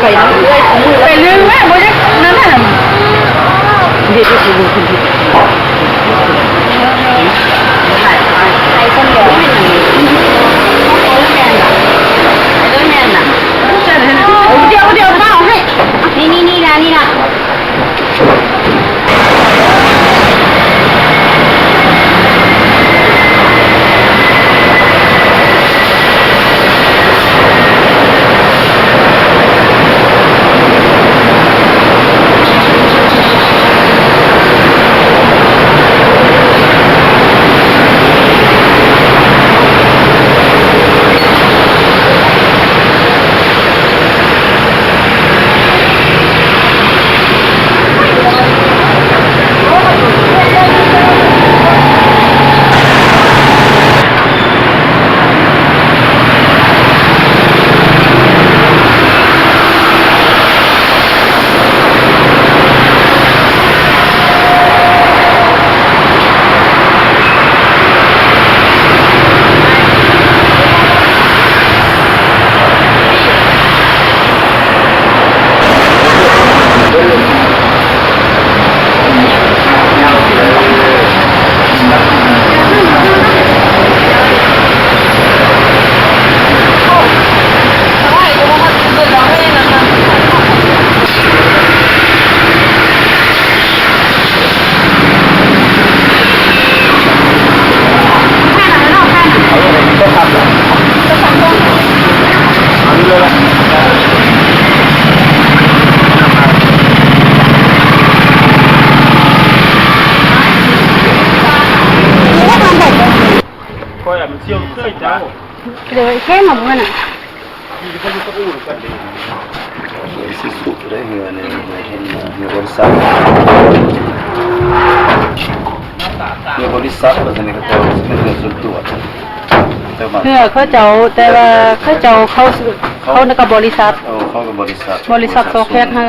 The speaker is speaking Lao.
ໄປເລື້ອຍແມ່ ບໍ່ຢາກນັ້ນນະ ເຮັດຢູ່ຜູ້ດຽວ ໃສ່ຄົນດຽວແມ່ນຫຍັງນີ້ ແມ່ນລະ ແມ່ນລະ ດຽວ ດຽວເອົາໃຫ້ ນີ້ ນີ້ ນີ້ລະ ນີ້ລະ. ຂ້ອຍມັນສ່ຽວເຄີຍເຈົ້າ ເດີແຄ່ມາເມື່ອນະ ຊິສຸໄດ້ເຮືອໃນ ໃນ ໃນບໍລິສັດ ເຮືອບໍລິສັດ ແລ້ວນີ້ເຂົາເຈົ້າຊິເປັນເຮືອສ່ວນຕົວ ແຕ່ວ່າເຮືອເຂົາເຈົ້າ ແຕ່ວ່າເຂົາເຈົ້າເຂົ້າ ເຂົ້າກັບບໍລິສັດ ເອີ ເຂົ້າກັບບໍລິສັດ ບໍລິສັດຊອກແພັກໃຫ້.